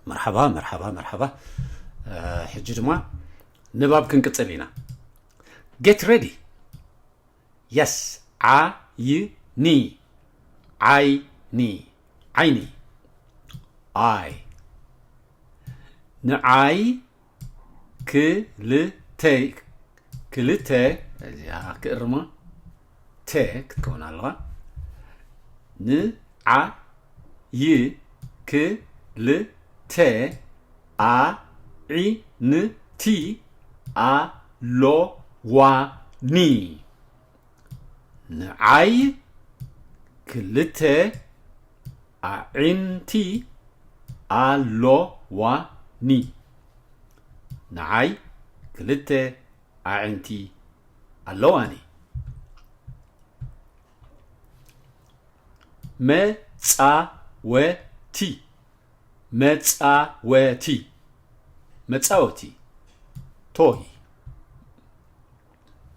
መርሓባ መርሓባ መርሓባ። ሕጂ ድማ ንባብ ክንቅጽል ኢና። Get ready. Yes. ዓይኒ ዓይኒ ዓይኒ። I ንዓይ ክልተ ክልተ። እዚኣ ክእርማ ተ ክትከውን ኣለዋ። ንዓይ ክልተ ኣዒንቲ ኣለዋኒ። ንዓይ ክልተ ኣዒንቲ ኣለዋኒ። ንዓይ ክልተ ኣዒንቲ ኣለዋኒ። መጻወቲ መጻወቲ መጻወቲ። ቶይ። ንግርማዊት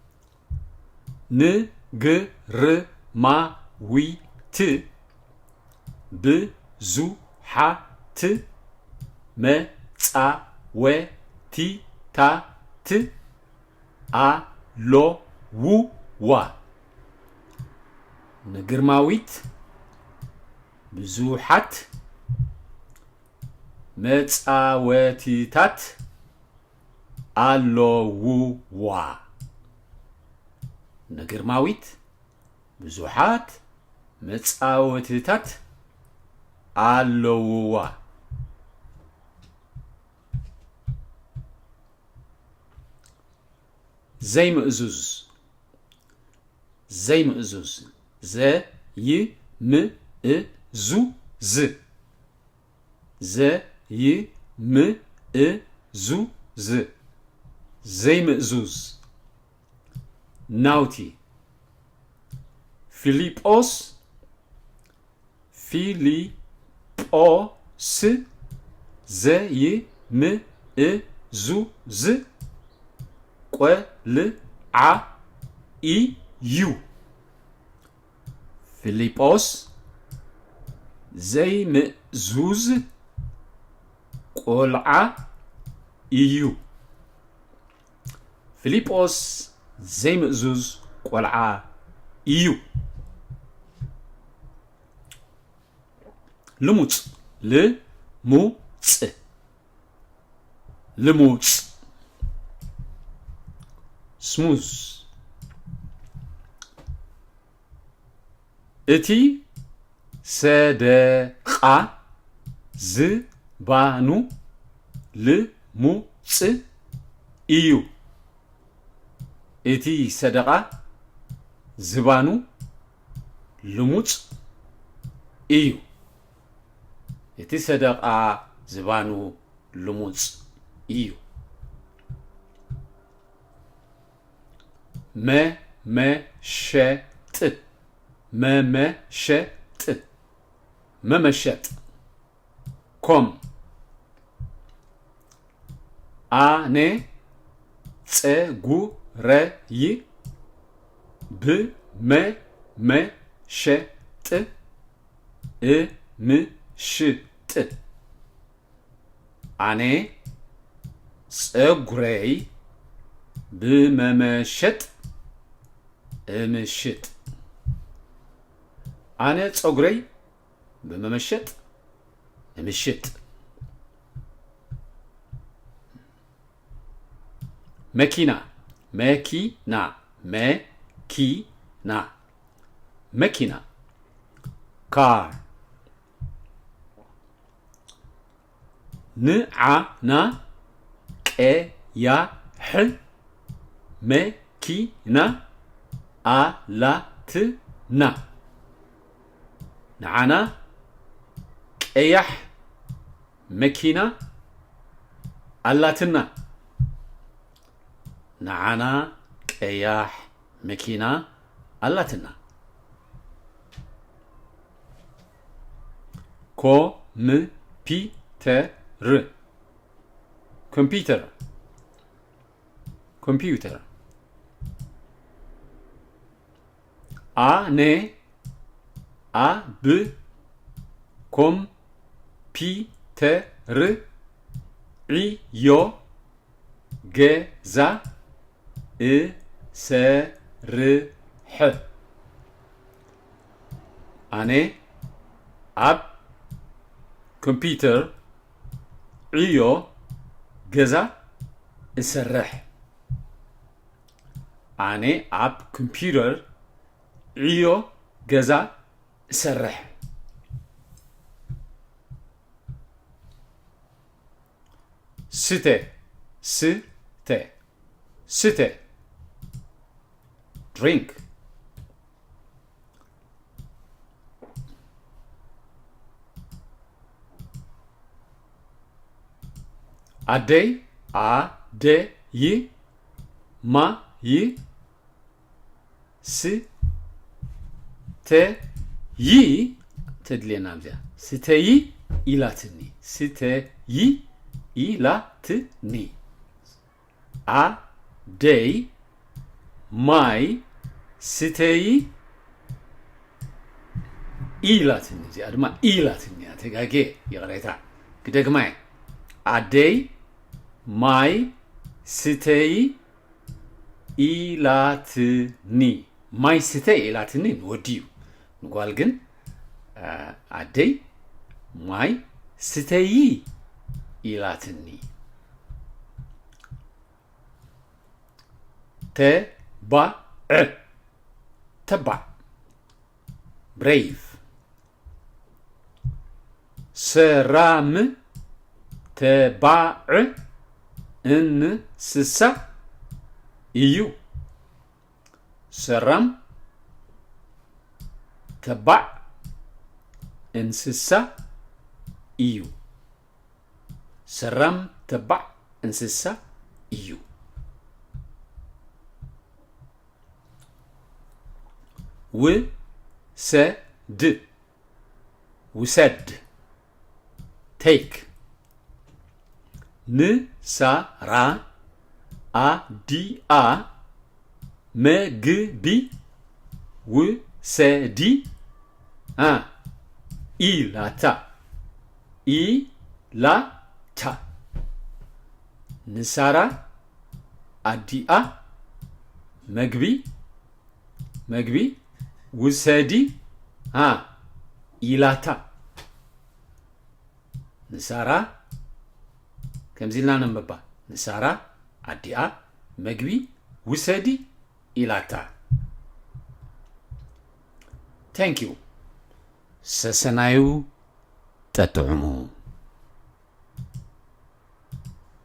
ብዙሓት መጻወቲታት ኣለውዋ። ንግርማዊት ብዙሓት መጻወቲታት ኣለውዋ። ንግርማዊት ብዙሓት መጻወቲታት ኣለውዋ። ዘይምእዙዝ ዘይምእዙዝ። ዘይምእዙዝ። ዘይምእዙዝ። ዘይምእዙዝ። ናውቲ። ፊልጶስ ፊልጶስ ዘይምእዙዝ ቆልዓ እዩ። ፊልጶስ ዘይምእዙዝ ቆልዓ እዩ። ፊልጶስ ዘይምእዙዝ ቆልዓ እዩ። ልሙጽ። ልሙጽ። ልሙጽ። ስሙዝ። እቲ ሰደቓ ዝባኑ ልሙጽ እዩ። እቲ ሰደቓ ዝባኑ ልሙጽ እዩ። እቲ ሰደቓ ዝባኑ ልሙጽ እዩ። መመሸጥ። መመሸጥ። መመሸጥ። ኮም። ኣነ ጸጉረይ ብመመሸጥ እምሽጥ። ኣነ ጸጉረይ ብመመሸጥ እምሽጥ። ኣነ ጸጉረይ ብመመሸጥ እምሽጥ። መኪና። መኪና። መኪና። መኪና። ካር። ንዓና ቀያሕ መኪና ኣላትና። ንዓና ቀያሕ መኪና ኣላትና። ንዓና ቀያሕ መኪና ኣላትና። ኮምፒተር። ኮምፒተር። ኮምፒውተር። ኣነ ኣብ ኮምፒተር ርዕዮ ገዛ እሰርሕ። ኣነ ኣብ ኮምፒተር ዕዮ ገዛ እሰርሕ። ኣነ ኣብ ኮምፒተር ዕዮ ገዛ እሰርሕ። ስተ፣ ስተ፣ ስተ። ድሪንክ። ኣደይ፣ ኣደይ፣ ማይ፣ ስተይ፣ ተድልየና እዚኣ። ስተይ ኢላትኒ። ስተይ ኢላትኒ። ኣደይ ማይ ስተይ ኢላትኒ። እዚኣ ድማ ኢላትኒ እያ። ተጋጌ፣ ይቕሬታ። ክደግማ እየ። ኣደይ ማይ ስተይ ኢላትኒ። ማይ ስተይ ኢላትኒ ንወዲ እዩ። ንጓል ግን፣ አ፣ ኣደይ ማይ ስተይ ኢላትኒ። ተባዕ። ተባዕ። ብሬቭ። ሰራም ተባዕ እንስሳ እዩ። ሰራም ተባዕ እንስሳ እዩ። ሰራም ተባዕ እንስሳ እዩ። ውሰድ። ውሰድ። ቴክ። ንሳራ ኣዲኣ መግቢ ውሰዲ፣ ኣ፣ ኢላታ። ኢላታ። ንሳራ ኣዲኣ መግቢ፣ መግቢ ውሰዲ፣ ኣ፣ ኢላታ። ንሳራ ከምዚ ኢልና ነንብባ። ንሳራ ኣዲኣ መግቢ ውሰዲ ኢላታ። Thank you። ሰሰናዩ ጠጥዕሙ።